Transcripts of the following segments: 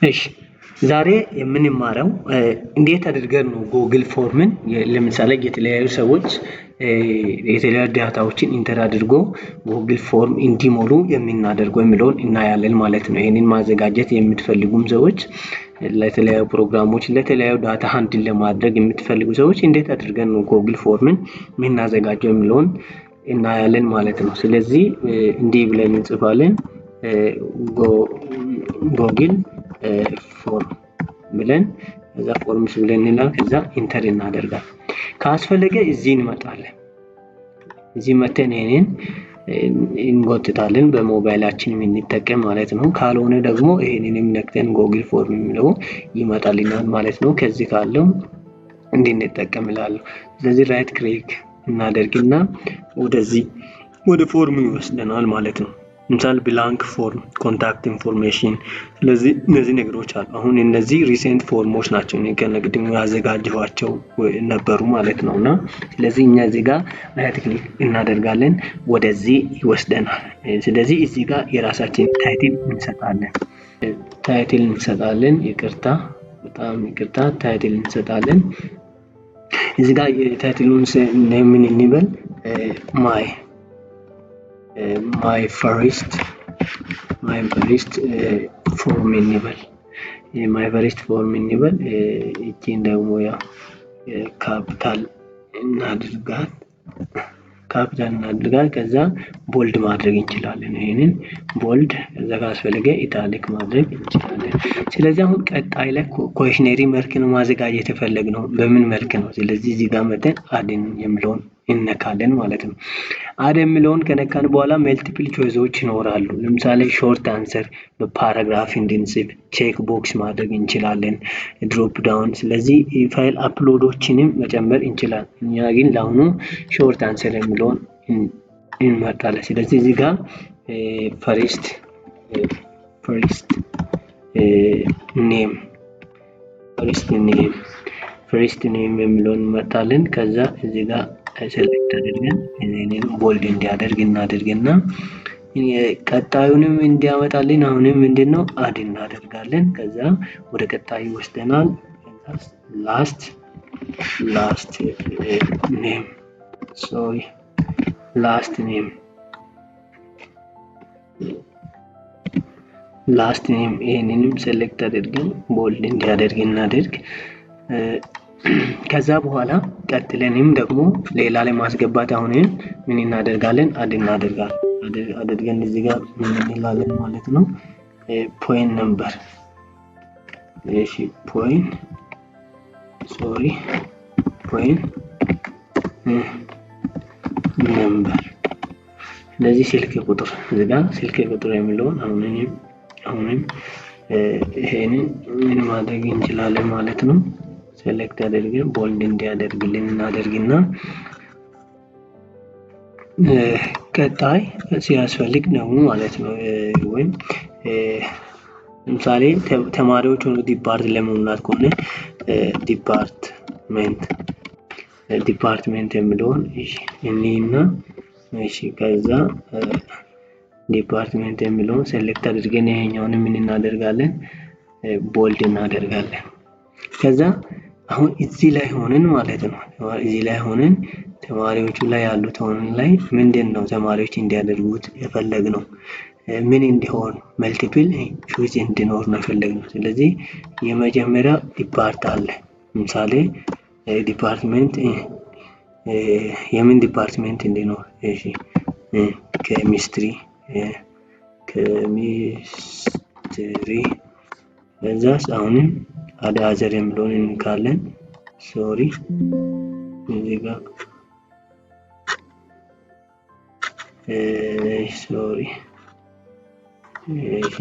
እሺ፣ ዛሬ የምንማረው እንዴት አድርገን ነው Google Form ን ለምሳሌ የተለያዩ ሰዎች የተለያዩ data ዎችን enter አድርጎ Google Form እንዲሞሉ የምናደርገው የሚለውን እናያለን ማለት ነው። ይህንን ማዘጋጀት የምትፈልጉም ሰዎች፣ ለተለያዩ ፕሮግራሞች፣ ለተለያዩ data handle ለማድረግ የምትፈልጉ ሰዎች እንዴት አድርገን ነው Google Form ን የምናዘጋጀው የሚለውን እናያለን ማለት ነው። ስለዚህ እንዲህ ብለን እንጽፋለን፣ Google Form ብለን፣ ከዛ forms ብለን እንላለን። ከዛ enter እናደርጋለን። ካስፈለገ እዚህ እንመጣለን። እዚህ መተን ይሄንን እንጎትታለን፣ በሞባይላችን የምንጠቀም ማለት ነው። ካልሆነ ደግሞ ይሄንንም ነክተን Google Form የሚለው ይመጣልናል ማለት ነው። ከዚህ ካለው እንድንጠቀም እላለሁ። ስለዚህ right click እናደርግና ወደዚህ ወደ form ኡ ይወስደናል ማለት ነው። ለምሳሌ blank form፣ contact information። ስለዚህ እነዚህ ነገሮች አሉ። አሁን እነዚህ recent form ኦች ናቸው፣ እኔ ከነቅድሙ ያዘጋጀኋቸው ነበሩ ማለት ነው። እና ስለዚህ እኛ እዚህ ጋር right click እናደርጋለን፣ ወደዚህ ይወስደናል። ስለዚህ እዚህ ጋር የራሳችን title እንሰጣለን፣ title እንሰጣለን። ይቅርታ፣ በጣም ይቅርታ፣ title እንሰጣለን። እዚህ ጋር title ኡን ምን እንበል? My first form እንበል፣ my first form እንበል። እቺን ደግሞ ያው ካፒታል እናድርጋት፣ ካፒታል እናድርጋት። ከዛ bold ማድረግ እንችላለን። ይሄንን bold፣ ከዛ ካስፈለገ italic ማድረግ እንችላለን። ስለዚህ አሁን ቀጣይ ላይ questionnaire መልክ ነው ማዘጋጀት የፈለግነው፣ በምን መልክ ነው? ስለዚህ እዚህ ጋር መተን add ን የሚለውን እነካለን ማለት ነው። Add የሚለውን ከነካን በኋላ multiple choice ኦች ይኖራሉ። ለምሳሌ short answer፣ በ paragraph እንድንጽፍ፣ check box ማድረግ እንችላለን፣ drop down። ስለዚህ file upload ኦችንም መጨመር እንችላለን። እኛ ግን ለአሁኑ short answer የሚለውን እንመርጣለን። ስለዚህ እዚህ ጋር first name፣ first name፣ first name የሚለውን እንመርጣለን። ከዛ እዚህ ጋር select አድርገን ይህንን bold እንዲያደርግ እናደርግና ቀጣዩንም እንዲያመጣልን አሁንም ምንድን ነው add እናደርጋለን። ከዛ ወደ ቀጣዩ ወስደናል። Last name፣ sorry፣ last name፣ last name፣ ይህንንም select አድርገን bold እንዲያደርግ እናደርግ። ከዛ በኋላ ቀጥለንም ደግሞ ሌላ ላይ ማስገባት አሁን ምን እናደርጋለን? Add እናደርጋለን። አድርገን እዚህ ጋር ምን እንላለን ማለት ነው? Phone number፣ እሺ፣ phone፣ sorry፣ phone number። ስለዚህ ስልክ ቁጥር፣ እዚህ ጋር ስልክ ቁጥር የሚለውን አሁንም ይሄንን ምን ማድረግ እንችላለን ማለት ነው። Select አድርገን bold እንዲያደርግልን እናደርግና ቀጣይ ሲያስፈልግ ደግሞ ማለት ነው፣ ወይም ለምሳሌ ተማሪዎች ሆኖ depart ለመሙላት ከሆነ department የሚለውን እኒና እሺ፣ ከዛ department የሚለውን select አድርገን ይሄኛውን ምን እናደርጋለን? Bold እናደርጋለን። ከዛ አሁን እዚህ ላይ ሆነን ማለት ነው፣ እዚህ ላይ ሆነን ተማሪዎቹ ላይ ያሉት ሆነን ላይ ምንድን ነው ተማሪዎች እንዲያደርጉት የፈለግነው? ምን እንዲሆን? Multiple choice እንዲኖር ነው የፈለግነው። ስለዚህ የመጀመሪያ depart አለ። ለምሳሌ department፣ የምን department እንዲኖር? እሺ፣ chemistry፣ chemistry። ከዛስ አሁንም add other የሚለውን እንካለን። Sorry፣ እዚህ ጋር፣ sorry፣ እሺ፣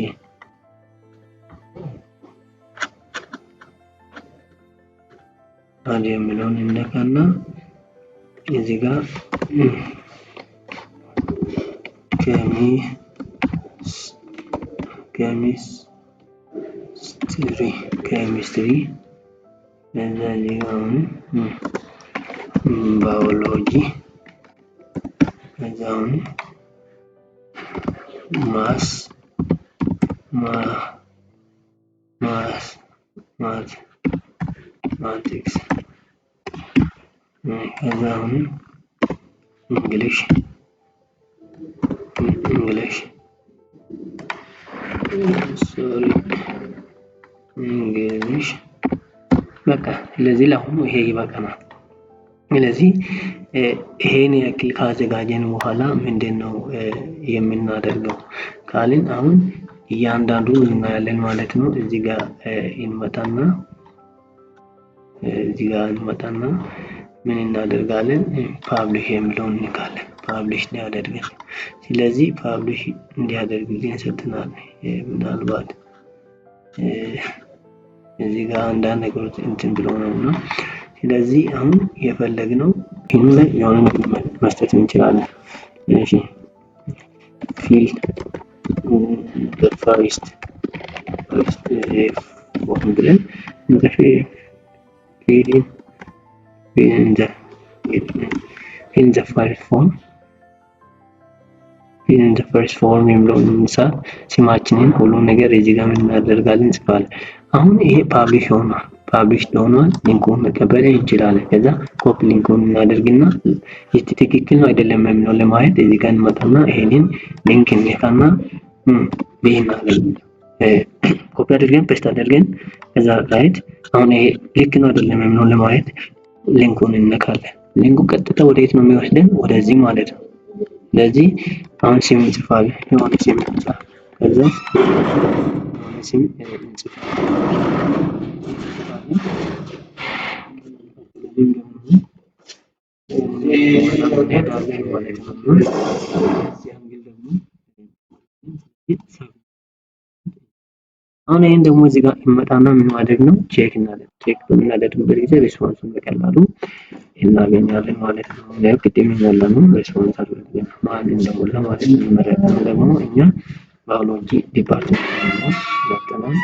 add የሚለውን እንነካና እዚህ ጋር chemistry፣ chemistry። ከዛ እዚህ ጋር አሁን ባዮሎጂ፣ ከዛ አሁን math፣ Mathematics፣ ከዛ አሁን English, sorry, English። በቃ ስለዚህ ለአሁኑ ይሄ ይበቃናል። ስለዚህ ይሄን ያክል ካዘጋጀን በኋላ ምንድን ነው የምናደርገው ካልን አሁን እያንዳንዱን እናያለን ማለት ነው። እዚህ ጋር እንመጣና ምን እናደርጋለን? Publish የሚለውን እንካለን። Publish እንዲያደርግልን፣ ስለዚህ publish እንዲያደርግልን ሰጥተናል። ምናልባት እዚህ ጋር አንዳንድ ነገሮች እንትን ብሎ ነው እና ስለዚህ አሁን የፈለግነው ይህን ላይ የሆነ ነገር መስጠት እንችላለን። እሺ፣ fill first form ብለን fill in the first form የሚለውን እንጻፍ። ስማችንን ሁሉን ነገር እዚህ ጋር ምን እናደርጋለን? እንጽፋለን። አሁን ይሄ publish ሆኗል። Publish ሆኗል። Link ኡን መቀበል እንችላለን። ከዛ copy link ኡን እናደርግና ይህ ትክክል ነው አይደለም የሚለውን ለማየት እዚህ ጋር እንመጣና ይሄንን link እንነካና ይሄን ኮፒ አድርገን paste አድርገን ከዛ right አሁን ይሄ ልክ ነው አይደለም የሚለውን ለማየት link ኡን እንነካለን። Link ኡ ቀጥታ ወደ የት ነው የሚወስደን? ወደዚህ ማለት ነው። ስለዚህ አሁን ስም እንጽፋለን። የሆነ ስም እንጻፍ። ከዛ የሆነ ስም እንጽፋለን። እንሄዳለን ማለት ነው። እዚህ angle ደግሞ አሁን ይሄን ደግሞ እዚህ ጋር ይመጣና ምን ማድረግ ነው? Check እናደርግ። Check በምናደርግበት ጊዜ response ኡን በቀላሉ እናገኛለን ማለት ነው። ያው ቅድም የሞላነው response አድርገን ማን እንደሞላ ማለት ነው። የመረጥነው ደግሞ እኛ biology department ነው መርጠናል።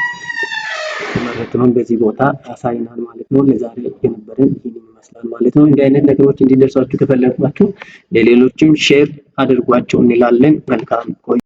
የመረጥነውን በዚህ ቦታ ያሳይናል ማለት ነው። ለዛሬ የነበረን ይህንን ይመስላል ማለት ነው። እንዲህ አይነት ነገሮች እንዲደርሷችሁ ከፈለጋችሁ ለሌሎችም share አድርጓቸው እንላለን። መልካም ቆይ